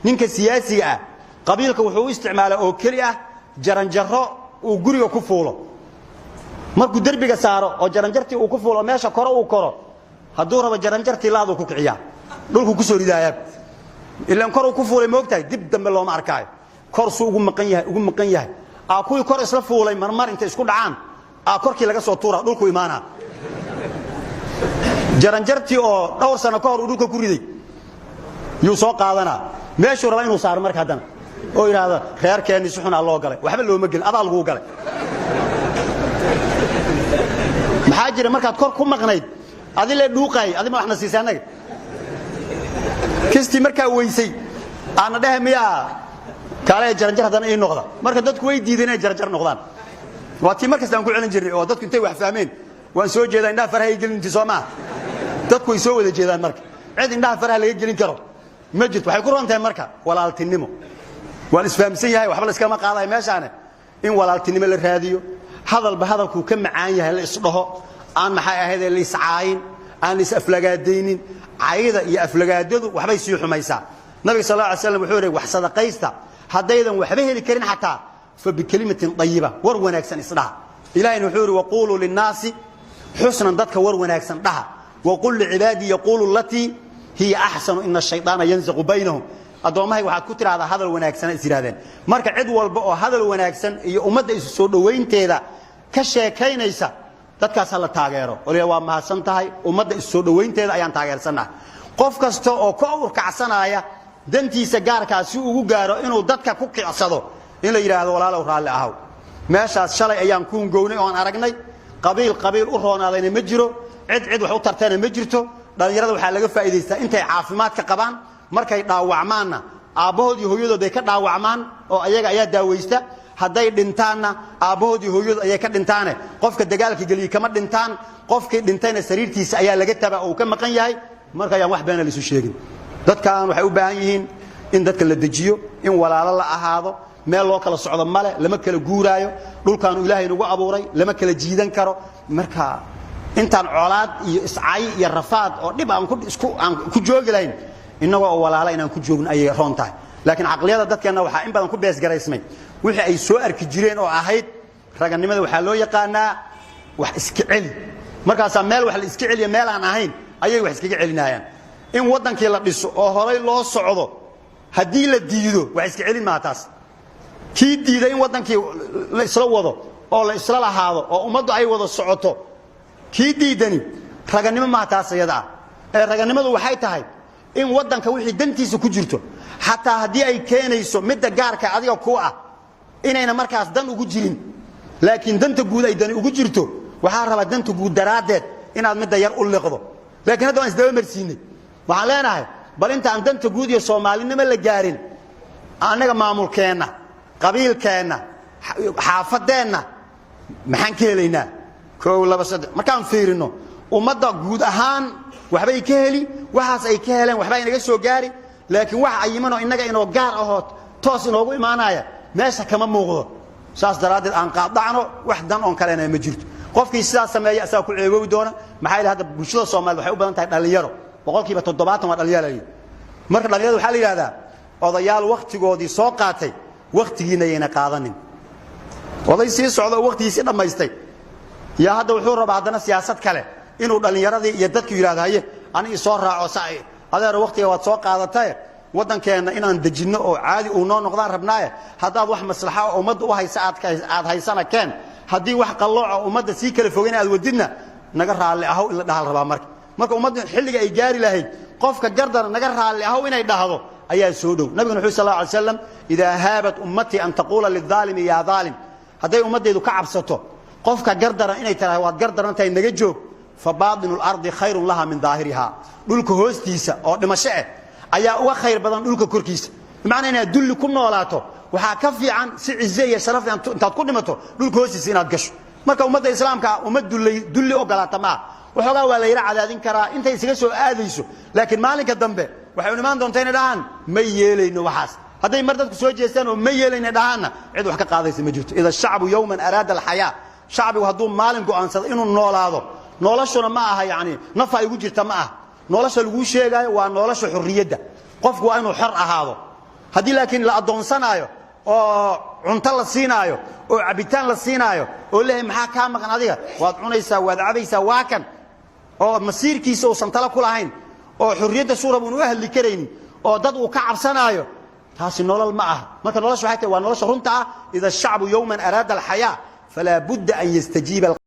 Ninka siyaasiga ah qabiilka wuxuu u isticmaalaa oo keli ah jaranjaro uu guriga ku fuulo. Markuu derbiga saaro oo jaranjartii uu ku fuulo, meesha kore uu koro, hadduu rabo jaranjartii laaduu ku kiciyaa, dhulkuu kusoo ridaayaa. Ilaan kor uu ku fuulay, moogtahay, dib dambe looma arkaayo. Kor suu ugu maqan yahay, ugu maqan yahay, aa kuwii kor isla fuulay marmar intay isku dhacaan aa korkii laga soo tuura, dhulku imaanaa. Jaranjartii oo dhowr sano ka hor uu dhulka ku riday yuu soo qaadanaa, meeshuu rabaa inuu saaro. Marka haddana oo yidhaahdo reerkeenni si xunaa loo galay. Waxba looma gelin, adaa laguu galay. Maxaa jira? Markaad kor ku maqnayd adi le dhuuqaay, adi ma waxna siisay annaga kistii markaa weysay aana dhehe miyaa kaale jaranjar haddana ii noqda. Marka dadku way diideen inay jaranjar noqdaan. Waa tii mar kasta aan ku celin jirnay oo dadku intay wax fahmeen. Waan soo jeedaa, indhaha faraha ay gelin intii soo maaha. Dadku way soo wada jeedaan. Marka cid indhaha faraha laga gelin karo ma jirto. Waxay ku ron tahay marka walaaltinimo. Waa la isfahamsan yahay, waxba la iskama qaadayo meeshaane. In walaaltinimo la raadiyo, hadalba hadalkuu ka macaan yahay la isdhaho, aan maxay ahaydee la iscaayin, aan la is aflagaadaynin. Cayda iyo aflagaadadu waxbay sii xumaysaa. Nabiga sal alla alay slam wuxuu yidhi: wax sadaqaysta haddaydan waxba heli karin, xataa fa bikelimatin dayiba, war wanaagsan isdhaha. Ilahayna wuxuu yidhi: waquuluu linnaasi xusnan, dadka war wanaagsan dhaha. Waqul licibaadii yaquulu alatii hiya axsanu ina ashaydaana yanzaqu baynahum. Addoommahay waxaad ku tidhahdaa hadal wanaagsana is yidhahdeen. Marka cid walba oo hadal wanaagsan iyo ummadda isu soo dhowaynteeda ka sheekaynaysa, dadkaas ha la taageero. Olya waa mahadsan tahay, ummadda isu soo dhowaynteeda ayaan taageersannahay. Qof kasta oo ku awrkacsanaya dantiisa gaarkaa si ugu gaaro inuu dadka ku kicsado, in la yidhaahdo walaalow raalli ahaw, meeshaas shalay ayaan ku hungownay oon aragnay. Qabiil qabiil u roonaadayna ma jiro, cid cid wax u tartayna ma jirto. Dhallinyarada waxaa laga faa'iidaystaa intay caafimaadka qabaan. Markay dhaawacmaanna aabbahood iyo hooyadood bay ka dhaawacmaan oo ayaga ayaa daawaysta. Hadday dhintaanna aabbahood iyo hooyadood ayay ka dhintaane, qofka dagaalka geliyey kama dhintaan. Qofkii dhintayna sariirtiisa ayaa laga tabaa oo uu ka maqan yahay. Marka ayaan wax beena laisu sheegin. Dadkan waxay u baahan yihiin in dadka la dejiyo, in walaalo la ahaado. Meel loo kala socdo male, lama kala guuraayo. Dhulkaanu ilaahay nagu abuuray lama kala jiidan karo. Marka intaan colaad iyo iscay iyo rafaad oo dhib aan ku joogi lahayn, innagoo oo walaala inaan ku joogno ayay roon tahay. Laakiin caqliyada dadkeenna waxaa in badan ku beesgaraysmay wixii ay soo arki jireen oo ahayd raganimada waxaa loo yaqaanaa wax iska celi. Markaasaa meel wax la iska celiya meel aan ahayn ayay wax iskaga celinaayaan. In waddankii la dhiso oo horay loo socdo haddii la diido, wax iska celin maa taas. Kii diida in waddankii la isla wado oo la isla lahaado oo ummaddu ay wada socoto, kii diidani raganimo maa taas iyada ah. Ee raganimadu waxay tahay in waddanka wixii dantiisa ku jirto, xataa haddii ay keenayso midda gaarka adiga ku ah inayna markaas dan ugu jirin, laakiin danta guud ay dani ugu jirto, waxaa rabaa danta guud daraaddeed inaad midda yar u liqdo. Laakiin hadda waan isdaba marsiinay. Waxaan leenahay bal intaan danta guud iyo soomaalinimo la gaarin, annaga maamulkeenna, qabiilkeenna, xaafadeenna maxaan ka helaynaa? Koow, laba, saddex. Markaan fiirino ummadda guud ahaan waxbay ka heli, waxaas ay ka heleen waxbaa inaga soo gaari. Laakiin wax ayimanoo innaga inoo gaar ahoo toos inoogu imaanaya meesha kama muuqdo. Saas daraaddeed aan qaadacno, wax dan oon kalena ma jirto. Qofkii sidaas sameeya asagaa ku ceeboobi doona. Maxaa yeele hadda bulshada Soomaalida waxay u badan tahay dhallinyaro, 70% waa dhalinyaro. Marka dhalinyarada waxaa la yidhahdaa odayaal wakhtigoodii soo qaatay, wakhtigiina yayna qaadanin. Oday sii socda oo wakhtigiisii dhammaystay yaa hadda wuxuu rabaa haddana siyaasad kale inuu dhallinyaradii iyo dadku yidhahdo haye ani isoo raaco. Sa adeero wakhtiga waad soo qaadataye, waddankeenna inaan dejinno oo caadi uu noo noqdaan rabnaaye, haddaad wax maslaxa oo ummadda u haysa aad haysana keen, haddii wax qallooca ummadda sii kala fogeyn aad wadidna naga raalli ahow in la dhahal rabaa. Marka ummadda xilliga ay gaari lahayd qofka gardana naga raalli ahow inay dhahdo ayaa soo dhow. Nabiguna wuxuu sal alla alay slam: idaa haabat ummatii an taquula lidaalimi yaa daalim, hadday ummaddaydu ka cabsato qofka gardaran inay tiraahdo waad gardaran tahay, naga joog, fa baatinu lardi khayrun laha min daahiriha, dhulka hoostiisa oo dhimasho eh ayaa uga khayr badan dhulka korkiisa. Bimacnaa inaad dulli ku noolaato waxaa ka fiican si cize iyo sharaf intaad ku dhimato dhulka hoostiisa inaad gasho. Marka ummadda islaamka ummad dullay dulli ogolaata ma ah. Waxoogaa waa la yara cadaadin karaa intay isaga soo aadayso, laakiin maalinka dambe waxay u imaan doontaa inay dhahaan ma yeelayno waxaas. Hadday mar dadku soo jeestaan oo ma yeelayna dhahaanna, cid wax ka qaadaysa ma jirto. Ida shacbu yowman araada alxayaa, shacbigu hadduu maalin go'aansado inuu noolaado, noloshuna ma aha yacni nafa igu jirta ma aha. Nolosha laguu sheegaayo waa nolosha xorriyadda. Qofku waa inuu xor ahaado. Haddii laakiin la addoonsanaayo oo cunto la siinaayo oo cabitaan la siinaayo oo leeyahay, "Maxaa kaa maqan adiga? Waad cunaysaa, waad cabaysaa," waa kan oo masiirkiisa uusan talo ku lahayn oo xurriyadda suurab uun u hadli karaynin oo dad uu ka cabsanaayo, taasi nolol ma aha. Marka nolosha waxay tahay, waa nolosha runta ah: إذا الشعب يوما أراد الحياة فلا بد أن يستجيب.